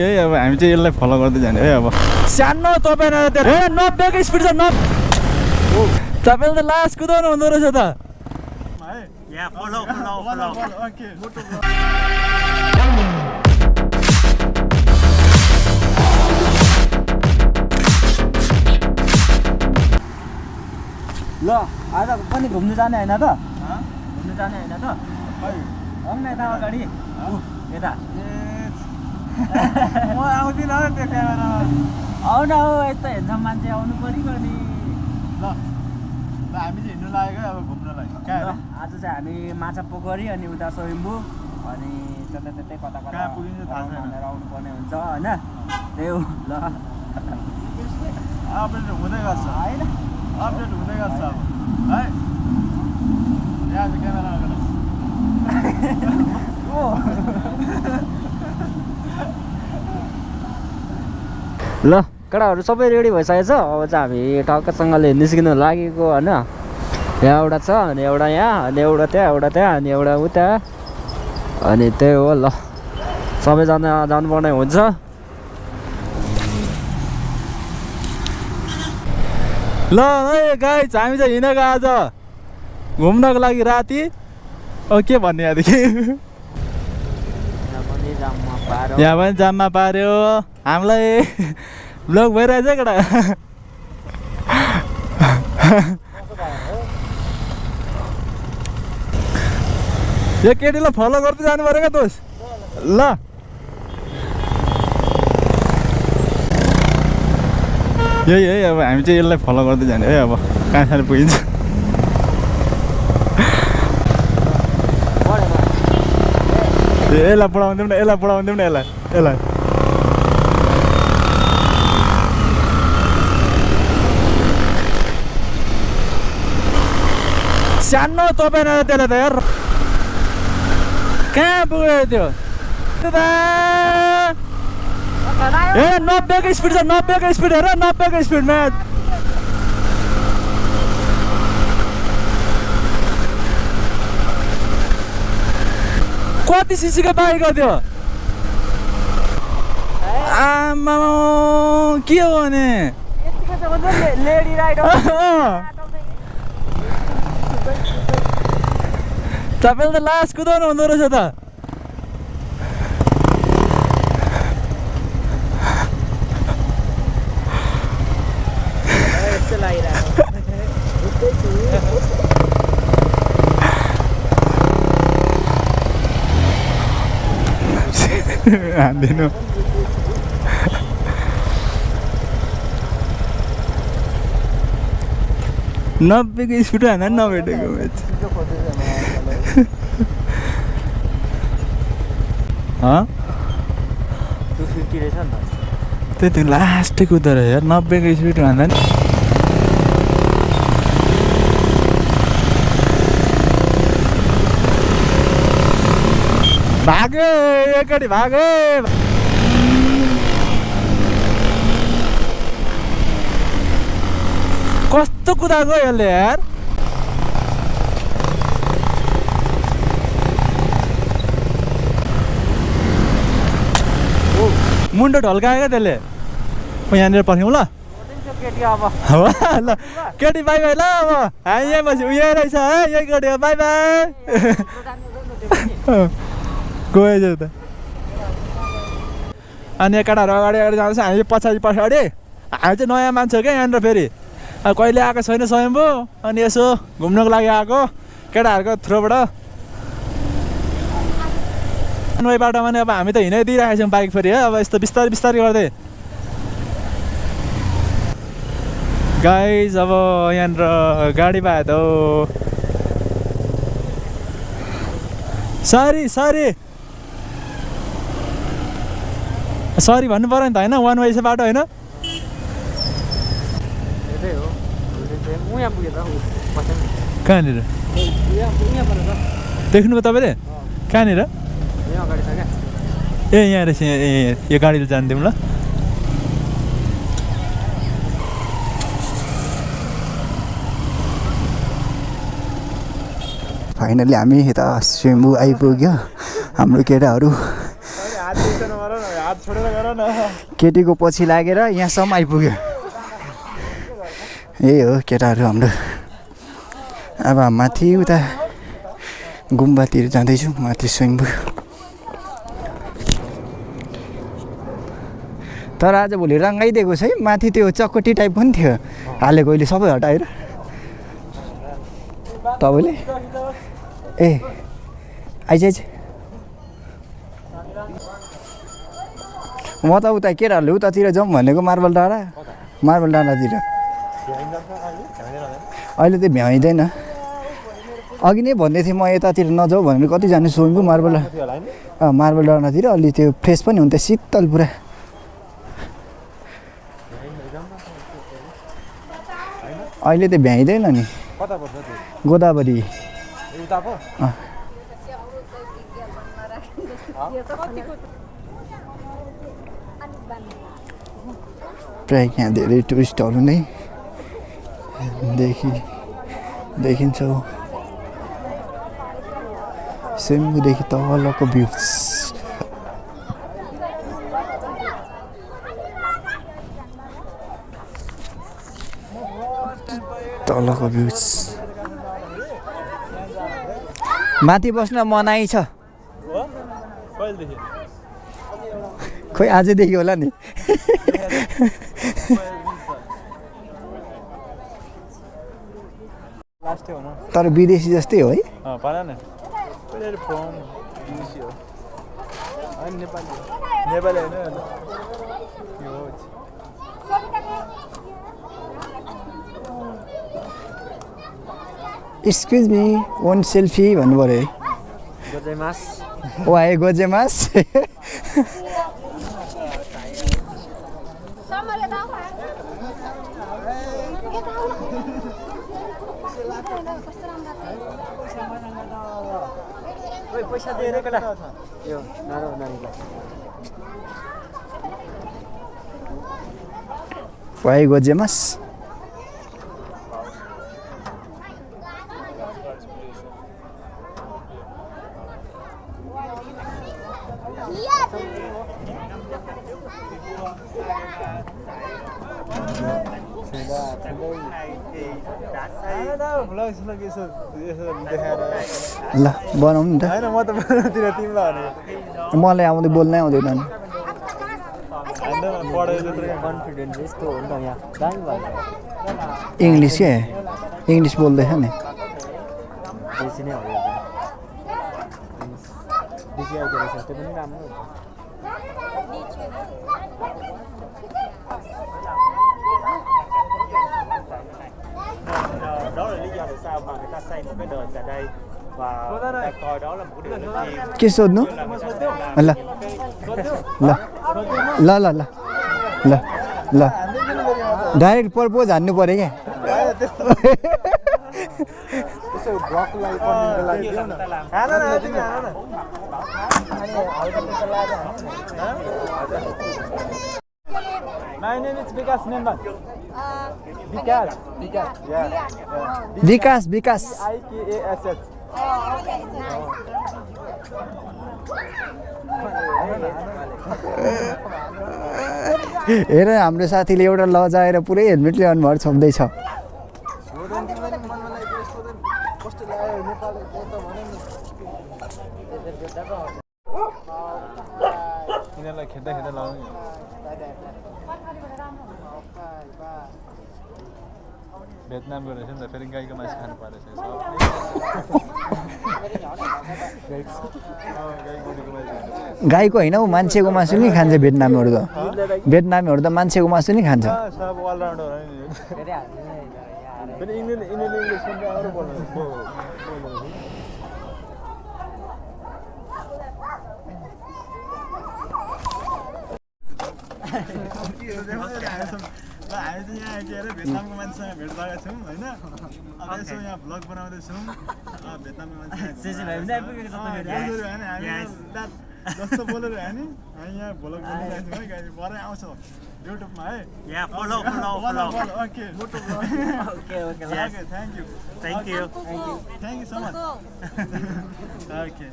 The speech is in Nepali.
ए अब हामी चाहिँ यसलाई फलो गर्दै जाने है। अब सानो तपाईँ 90 को स्पिड छ। तपाईँले त लास्ट कुदाउनु हुँदो रहेछ त। ल आज पनि घुम्नु जाने होइन त? घुम्नु जाने होइन त? आउनु न यता अगाडि यता। म आउँदिनँ त्यो क्यामेरामा। आउन हौ यस्तो हेर्छ मान्छे आउनु पऱ्यो नि। ल हामी चाहिँ हिँड्नु लागेको अब घुम्नलाई। आज चाहिँ हामी माछा पोखरी अनि उता स्वयम्भू अनि त्यतै कता कता कहाँ पुगिन्छ थाहा छैन भनेर आउनु पर्ने हुन्छ होइन। त्यही हो। ल अपडेट हुँदै गर्छ होइन, अपडेट हुँदै गर्छ अब है। यहाँ चाहिँ क्यामेरा ल केटाहरू सबै रेडी भइसकेको छ। अब चाहिँ हामी टक्कसँगले निस्किनु लागेको होइन। यहाँ एउटा छ अनि एउटा यहाँ अनि एउटा त्यहाँ अनि एउटा उता अनि त्यही हो। ल सबैजना जानुपर्ने हुन्छ। ल है गाइस, हामी चाहिँ हिँडेको आज घुम्नको लागि राति। अब के भन्ने यहाँदेखि यहाँ पनि जाममा पार्यो हामीलाई। ब्लग भइरहेछ केटा। यो केटीलाई फलो गर्दै जानु पऱ्यो क्या दोस्त। ल यही है अब हामी चाहिँ यसलाई फलो गर्दै जाने है। अब कहाँसम्म पुगिन्छ। यसलाई बढाउँदैम न, यसलाई बढाउँदैम न, यसलाई सानो तपाईँ त्यसलाई त यार कहाँ पुग्यो त्यो। ए 90 को स्पिड छ। 90 को स्पिड हेर, 90 को स्पिडमा। कति सिसीको बाइक हो त्यो? आमा के हो भने लेडी राइडर तपाईँले त लास्ट कुदाउनु हुँदो रहेछ त। हान्दिनु 90 को स्पिड हान्दा नभेटेको म्याच। त्यही त लास्टै कुद्दो रहेछ यार। 90 को स्पिड हान्दा नि भागे एकचोटि भागे। कस्तो कुदाएको यसले यार। मुन्टो ढल्कायो क्या त्यसले। म यहाँनिर पर्ख्यौँ ल। ल केटी बाई बाई ल। अब हामी यहीँ बस्यो। यहीँ रहेछ है यही केटी हो। बाई बाई गएछ त। अनि केटाहरू अगाडि अगाडि जाँदैछ, हामी पछाडि पछाडि। हामी चाहिँ नयाँ मान्छे हो क्या यहाँनिर। फेरि कहिले आएको छैन स्वयम्भू। अनि यसो घुम्नको लागि आएको केटाहरूको थ्रोबाट। नयाँ बाटोमा नि अब हामी त हिँडाइदिइरहेको छौँ बाइक फेरि है। अब यस्तो बिस्तारै बिस्तारै गर्दै गाइज। अब यहाँनिर गाडी पायो त। सरी सरी सरी भन्नु पऱ्यो नि त होइन। वान वे बाटो होइन। कहाँनिर देख्नुभयो तपाईँले? कहाँनिर? ए यहाँ रहेछ। यो गाडीले जानिदिउँ ल। फाइनली हामी यता स्वयम्भू आइपुग्यो। हाम्रो केटाहरू हात छोडेर गर न केटीको पछि लागेर यहाँसम्म आइपुग्यो यही हो केटाहरू हाम्रो अब माथि उता गुम्बातिर जाँदैछु माथि स्वयम्भू तर आज भोलि रङ्गाइदिएको छ है माथि त्यो चकटी टाइप पनि थियो हालेको अहिले सबै हटाएर तपाईँले ए आइज म त उता केटाहरूले उतातिर जाउँ भनेको मार्बल डाँडातिर अहिले त भ्याइँदैन अघि नै भन्दै थिएँ म यतातिर नजाउँ भनेर कतिजना स्वयम्भू मार्बल डाँडातिर अलि त्यो फ्रेस पनि हुन्थ्यो शीतल पुरा अहिले त भ्याइँदैन नि गोदावरी प्रायः यहाँ धेरै टुरिस्टहरू नै देखिन्छ स्वयम्भूदेखि तलको भ्यूज तलको भ्यूज माथि बस्न मनाइ छ खोइ आजदेखि होला नि तर विदेशी जस्तै हो है एक्सक्युज मी वान सेल्फी भन्नु पऱ्यो है ओ आए गोजेमास पैसा दिएर केटा यो नानीलाई वाइ गोजेमास ल बनाउनु नि त मलाई आउँदै बोल्नै आउँदैन नि इङ्ग्लिस के इङ्ग्लिस बोल्दैछ नि के सोध्नु ल ल ल ल ल ल ल डाइरेक्ट पर्पोज हान्नु पऱ्यो क्या My name is Vikas Member. Vikas. Yeah. विकास IKASS. हेर हाम्रो साथीले एउटा लजाएर पुरै हेलमेटले अनुहार छोप्दैछ यिनीहरूलाई खेद्दा लाउने भेटनामको रहेछ नि त फेरि गाईको मासु खानु परेछ गाईको होइन ऊ मान्छेको मासु नि खान्छ भेटनामीहरू त मान्छेको मासु नि खान्छ हामी चाहिँ यहाँ के अरे भेटनामको मान्छेसँग भेट भएका छौँ होइन अब यसो यहाँ भ्लग बनाउँदैछौँ भेटनामको मान्छे जस्तो बोलेर हामी यहाँ भ्लग बनाइरहेको छौँ है गाडी भरे आउँछ युट्युबमा है okay thank you so much okay